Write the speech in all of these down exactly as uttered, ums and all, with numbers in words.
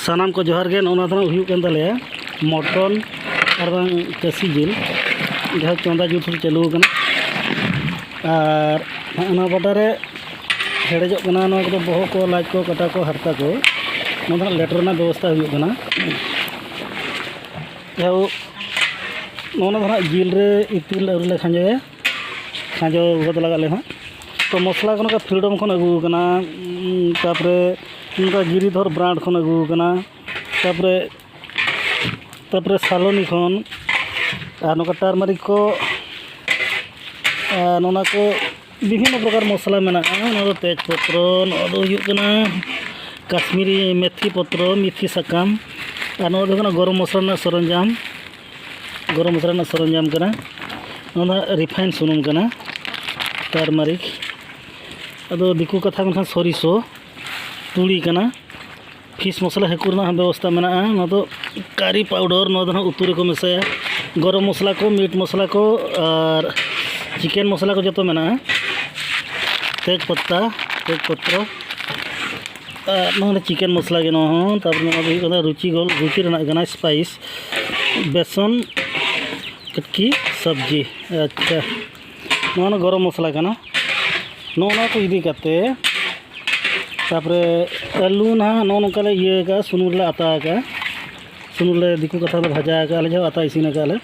ᱥᱟᱱᱟᱢ ᱠᱚ ᱡᱚᱦᱟᱨ ᱜᱮ᱾ ᱱᱚᱜᱼᱚ ᱱᱚᱣᱟ ᱫᱚ ᱦᱩᱭᱩᱜ ᱠᱟᱱ ᱛᱟᱞᱮᱭᱟ ᱢᱚᱴᱚᱱ ᱟᱨ ᱵᱟᱝ ᱠᱟᱹᱥᱤ ᱡᱤᱞ, ᱡᱟᱦᱟᱸ ᱪᱚᱸᱫᱟ ᱡᱩᱛ ᱪᱟᱹᱞᱩ ᱟᱠᱟᱱᱟ᱾ ᱟᱨ ᱚᱱᱟ ᱵᱟᱰᱟ ᱨᱮ ᱦᱮᱰᱮᱡᱚᱜ ᱠᱟᱱᱟ᱾ ᱱᱚᱣᱟ ᱠᱚᱫᱚ ᱵᱚᱦᱚᱜ ᱠᱚ, ᱞᱟᱡ ᱠᱚ, ᱠᱟᱴᱟ ᱠᱚ, ᱦᱟᱨᱛᱟ ᱠᱚ, ᱱᱚᱣᱟ ᱫᱚ ᱦᱟᱸᱜ ᱞᱮᱴᱚ ᱨᱮᱱᱟᱜ ᱵᱮᱵᱚᱥᱛᱷᱟ ᱦᱩᱭᱩᱜ ᱠᱟᱱᱟ᱾ ᱡᱟᱭᱦᱳᱠ, ᱱᱚᱜᱼᱚ ᱱᱚᱣᱟ ᱫᱚ ᱦᱟᱸᱜ ᱡᱤᱞ ᱨᱮ ᱤᱛᱤᱞ ᱟᱹᱣᱨᱤ ᱞᱮ ᱠᱷᱟᱸᱡᱚᱭᱟ, ᱠᱷᱟᱸᱡᱚ ᱜᱚᱫ ᱞᱟᱜᱟᱜ ᱞᱮ ᱦᱟᱸᱜ᱾ ᱛᱚ, ᱢᱚᱥᱞᱟ ᱠᱚ ᱱᱚᱝᱠᱟ Freedom ᱠᱷᱚᱱ ᱟᱹᱜᱩ ᱟᱠᱟᱱᱟ, ᱩᱸ, ᱛᱟᱨᱯᱚᱨᱮ ᱱᱚᱝᱠᱟ ᱜᱤᱨᱤᱫᱷᱚᱨ brand ᱠᱷᱚᱱ ᱟᱹᱜᱩ ᱟᱠᱟᱱᱟ, ᱛᱟᱨᱯᱚᱨᱮ, ᱛᱟᱨᱯᱚᱨᱮ ᱥᱟᱞᱚᱱᱤ ᱠᱷᱚᱱ, ᱟᱨ ᱱᱚᱝᱠᱟ turmeric ᱠᱚ, ᱟᱨ ᱱᱚᱜᱼᱚ ᱱᱚᱣᱟ ᱠᱚ ᱵᱤᱵᱷᱤᱱᱱᱚ ᱯᱨᱚᱠᱟᱨ ᱢᱚᱥᱞᱟ ᱢᱮᱱᱟᱜᱼᱟ᱾ ᱱᱚᱣᱟ ᱫᱚ ᱛᱮᱡᱽ ᱯᱚᱛᱨᱚ, ᱱᱚᱣᱟ ᱫᱚ ᱦᱩᱭᱩᱜ ᱠᱟᱱᱟ ᱠᱟᱥᱢᱤᱨᱤ ᱢᱮᱛᱷᱤ ᱯᱚᱛᱨᱚ, ᱢᱮᱛᱷᱤ ᱥᱟᱠᱟᱢ, ᱟᱨ ᱱᱚᱣᱟ ᱫᱚ ᱦᱩᱭᱩᱜ ᱠᱟᱱᱟ ᱜᱚᱨᱚᱢ ᱢᱚᱥᱞᱟ ᱨᱮᱱᱟᱜ ᱥᱚᱨᱚᱧᱡᱟᱢ, ᱜᱚᱨᱚᱢ ᱢᱚᱥᱞᱟ ᱨᱮᱱᱟᱜ ᱥᱚᱨᱚᱧᱡᱟᱢ ᱠᱟᱱᱟ᱾ ᱱᱚᱣᱟ ᱫᱚ ᱨᱤᱯᱷᱟᱭᱤᱱ ᱥᱩᱱᱩᱢ ᱠᱟᱱᱟ, turmeric, ᱟᱫᱚ ᱫᱤᱠᱩ ᱠᱟᱛᱷᱟ ᱢᱮᱱᱠᱷᱟᱱ ᱥᱚᱨᱤᱥᱚ, ᱛᱩᱲᱤ ᱠᱟᱱᱟ, ᱯᱷᱤᱥ ᱢᱚᱥᱞᱟ, ᱦᱟᱹᱠᱩ ᱨᱮᱱᱟᱜ ᱦᱚᱸ ᱵᱮᱵᱚᱥᱛᱷᱟ ᱢᱮᱱᱟᱜᱼᱟ᱾ ᱱᱚᱣᱟ ᱫᱚ ᱠᱟᱨᱤ ᱯᱟᱣᱰᱟᱨ, ᱱᱚᱣᱟ ᱫᱚ ᱦᱟᱸᱜ ᱩᱛᱩ ᱨᱮᱠᱚ ᱢᱮᱥᱟᱭᱟ᱾ ᱜᱚᱨᱚᱢ ᱢᱚᱥᱞᱟ ᱠᱚ, ᱢᱤᱴ ᱢᱚᱥᱞᱟ ᱠᱚ ᱟᱨ ᱪᱤᱠᱮᱱ ᱢᱚᱥᱞᱟ ᱠᱚ ᱡᱚᱛᱚ ᱢᱮᱱᱟᱜᱼᱟ᱾ ᱛᱮᱡᱽ ᱯᱟᱛᱟ, ᱛᱮᱡᱽ ᱯᱚᱛᱨᱚ, ᱟᱨ ᱱᱚᱣᱟ ᱫᱚ ᱪᱤᱠᱮᱱ ᱢᱚᱥᱞᱟ ᱜᱮ ᱱᱚᱣᱟ ᱦᱚᱸ᱾ ᱛᱟᱨᱯᱚᱨᱮ ᱱᱚᱣᱟ ᱫᱚ ᱦᱩᱭᱩᱜ ᱠᱟᱱᱟ ᱨᱩᱪᱤ ᱜᱳᱞ, ᱨᱩᱪᱤ ᱨᱮᱱᱟᱜ ᱠᱟᱱᱟ, spice, ᱵᱮᱥᱚᱱ, ᱠᱟᱴᱠᱤ, ᱥᱚᱵᱽᱡᱤ᱾ ᱟᱪᱪᱷᱟ, ᱱᱚᱣᱟ ᱫᱚ ᱜᱚᱨᱚᱢ ᱢᱚᱥᱞᱟ ᱠᱟᱱᱟ᱾ ᱱᱚᱜᱼᱚ ᱱᱚᱣᱟ ᱠᱚ ᱤᱫᱤ ᱠᱟᱛᱮ, ᱛᱟᱨᱯᱚᱨᱮ ᱟᱹᱞᱩ ᱱᱟᱦᱟᱜ ᱱᱚᱜᱼᱚ ᱱᱚᱝᱠᱟ ᱞᱮ ᱤᱭᱟᱹ ᱟᱠᱟᱫᱼᱟ, ᱥᱩᱱᱩᱢ ᱨᱮᱞᱮ ᱟᱛᱟ ᱟᱠᱟᱫᱼᱟ᱾ ᱥᱩᱱᱩᱢ ᱞᱮ ᱫᱤᱠᱩ ᱠᱟᱛᱷᱟ ᱫᱚ ᱵᱷᱟᱡᱟ ᱟᱠᱟᱫᱼᱟ ᱞᱮ, ᱡᱟᱦᱟᱸ ᱟᱛᱟ ᱤᱥᱤᱱ ᱟᱠᱟᱫᱼᱟ ᱞᱮ᱾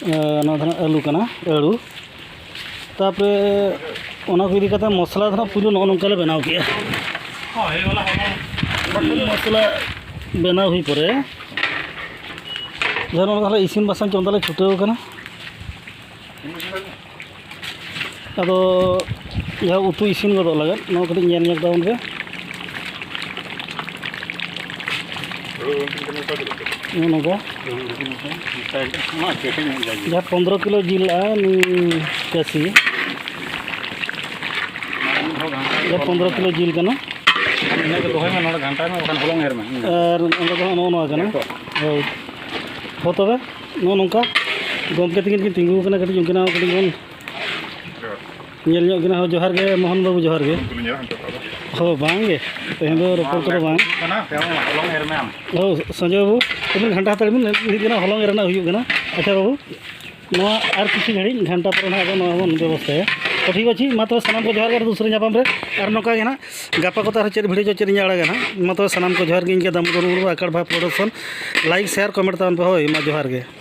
ᱮᱸ, ᱱᱚᱣᱟ ᱫᱚ ᱱᱟᱦᱟᱜ ᱟᱹᱞᱩ ᱠᱟᱱᱟ, ᱟᱹᱞᱩ᱾ ᱛᱟᱨᱯᱚᱨᱮ ᱚᱱᱟ ᱠᱚ ᱤᱫᱤ ᱠᱟᱛᱮ ᱢᱚᱥᱞᱟ ᱫᱚ ᱱᱟᱦᱟᱜ ᱯᱩᱭᱞᱩ ᱱᱚᱜᱼᱚ ᱱᱚᱝᱠᱟ ᱞᱮ ᱵᱮᱱᱟᱣ ᱠᱮᱫᱼᱟ᱾ ᱢᱚᱥᱞᱟ ᱵᱮᱱᱟᱣ ᱦᱩᱭ ᱯᱚᱨᱮ, ᱡᱟᱦᱟᱸ ᱱᱚᱜᱼᱚ ᱱᱚᱝᱠᱟ ᱞᱮ ᱤᱥᱤᱱ ᱵᱟᱥᱟᱝ ᱪᱚᱸᱫᱟ ᱞᱮ ᱪᱷᱩᱴᱟᱹᱣ ᱟᱠᱟᱱᱟ᱾ ᱟᱫᱚ ᱡᱟᱦᱟᱸ ᱩᱛᱩ ᱤᱥᱤᱱ ᱜᱚᱫᱚᱜ ᱞᱟᱹᱜᱤᱫ, ᱱᱚᱣᱟ ᱠᱟᱹᱴᱤᱡ ᱧᱮᱞ ᱧᱚᱜ ᱛᱟᱵᱚᱱ ᱯᱮ᱾ ᱱᱚᱜᱼᱚ ᱱᱚᱝᱠᱟ᱾ ᱡᱟᱦᱟᱸ ᱯᱚᱱᱫᱽᱨᱚ ᱠᱤᱞᱳ ᱡᱤᱞ ᱟᱨ ᱱᱩᱭ ᱠᱟᱹᱥᱤ᱾ ᱡᱟᱦᱟᱸ ᱯᱚᱱᱫᱽᱨᱚ ᱠᱤᱞᱳ ᱡᱤᱞ ᱠᱟᱱᱟ᱾ ᱤᱱᱟᱹ ᱜᱮ ᱫᱚᱦᱚᱭ ᱢᱮ, ᱱᱚᱰᱮ ᱜᱷᱟᱱᱴᱟᱭ ᱢᱮ, ᱵᱟᱠᱷᱟᱱ ᱦᱚᱞᱚᱝ ᱮᱨ ᱢᱮ᱾ ᱦᱩᱸ᱾ ᱟᱨ ᱚᱸᱰᱮ ᱫᱚ ᱦᱟᱸᱜ ᱱᱚᱜᱼᱚ ᱱᱚᱣᱟ ᱠᱟᱱᱟ᱾ ᱦᱳᱭ᱾ ᱦᱚ, ᱛᱚᱵᱮ ᱱᱚᱜᱼᱚ ᱱᱚᱝᱠᱟ ᱜᱚᱢᱠᱮ ᱛᱟᱹᱠᱤᱱ ᱠᱤᱱ ᱛᱤᱸᱜᱩ ᱟᱠᱟᱱᱟ, ᱠᱟᱹᱴᱤᱡ ᱩᱱᱠᱤᱱᱟᱜ ᱦᱚᱸ ᱠᱟᱹᱴᱤᱡ ᱵᱚᱱ ᱧᱮᱞ ᱧᱚᱜ ᱠᱤᱱᱟ᱾ ᱦᱚᱸ, ᱡᱚᱦᱟᱨ ᱜᱮ ᱢᱳᱦᱚᱱ ᱵᱟᱹᱵᱩ, ᱡᱚᱦᱟᱨ ᱜᱮ᱾ ᱦᱳ, ᱵᱟᱝ ᱜᱮ, ᱛᱮᱦᱮᱧ ᱫᱚ ᱨᱚᱯᱚᱲ ᱠᱚᱫᱚ ᱵᱟᱝ᱾ ᱠᱟᱱᱟ, ᱛᱮᱦᱚᱸ ᱦᱚᱞᱚᱝ ᱮᱨ ᱢᱮ ᱟᱢ᱾ ᱦᱳ, ᱥᱚᱧᱡᱚᱭ ᱵᱟᱹᱵᱩ, ᱛᱮᱦᱮᱧ ᱜᱷᱟᱱᱴᱟ ᱦᱟᱛᱟᱲ ᱵᱤᱱ, ᱱᱤᱛ ᱜᱮ ᱱᱟᱜ ᱦᱚᱞᱚᱝ ᱮᱨ ᱨᱮᱱᱟᱜ ᱦᱩᱭᱩᱜ ᱠᱟᱱᱟ᱾ ᱟᱪᱪᱷᱟ ᱵᱟᱹᱵᱩ, ᱱᱚᱣᱟ ᱟᱨ ᱠᱤᱪᱷᱩ ᱜᱷᱟᱹᱲᱤᱡ, ᱜᱷᱟᱱᱴᱟ ᱯᱚᱨᱮ ᱱᱟᱦᱟᱜ ᱟᱫᱚ ᱱᱚᱣᱟ ᱵᱚᱱ ᱵᱮᱵᱚᱥᱛᱷᱟᱭᱟ᱾ ᱛᱚ ᱴᱷᱤᱠ ᱟᱪᱷᱮ, ᱢᱟ ᱛᱚᱵᱮ ᱥᱟᱱᱟᱢ ᱠᱚ ᱡᱚᱦᱟᱨ ᱜᱮ, ᱟᱨ ᱫᱚᱥᱨᱟ ᱧᱟᱯᱟᱢ ᱨᱮ ᱟᱨ ᱱᱚᱝᱠᱟ ᱜᱮ ᱱᱟᱦᱟᱜ ᱜᱟᱯᱟ ᱠᱚᱛᱮ ᱟᱨᱦᱚᱸ ᱪᱮᱫ ᱵᱷᱤᱰᱤᱭᱳ ᱪᱚ ᱪᱮᱫ ᱤᱧ ᱟᱲᱟᱜᱟ ᱱᱟᱦᱟᱜ᱾ ᱢᱟ ᱛᱚᱵᱮ ᱥᱟᱱᱟᱢ ᱠᱚ ᱡᱚᱦᱟᱨ ᱜᱮ, ᱤᱧ ᱜᱮ ᱫᱟᱢᱳᱫᱚᱨ ᱢᱩᱨᱢᱩ, ᱟᱠᱟᱲ ᱵᱷᱟᱭ ᱯᱨᱚᱰᱟᱠᱥᱚᱱ᱾ ᱞᱟᱭᱤᱠ, ᱥᱮᱭᱟᱨ, ᱠᱚᱢᱮᱱᱴ ᱛᱟᱵᱚᱱ ᱯᱮ᱾ ᱦᱳᱭ, ᱢᱟ ᱡᱚᱦᱟᱨ ᱜᱮ᱾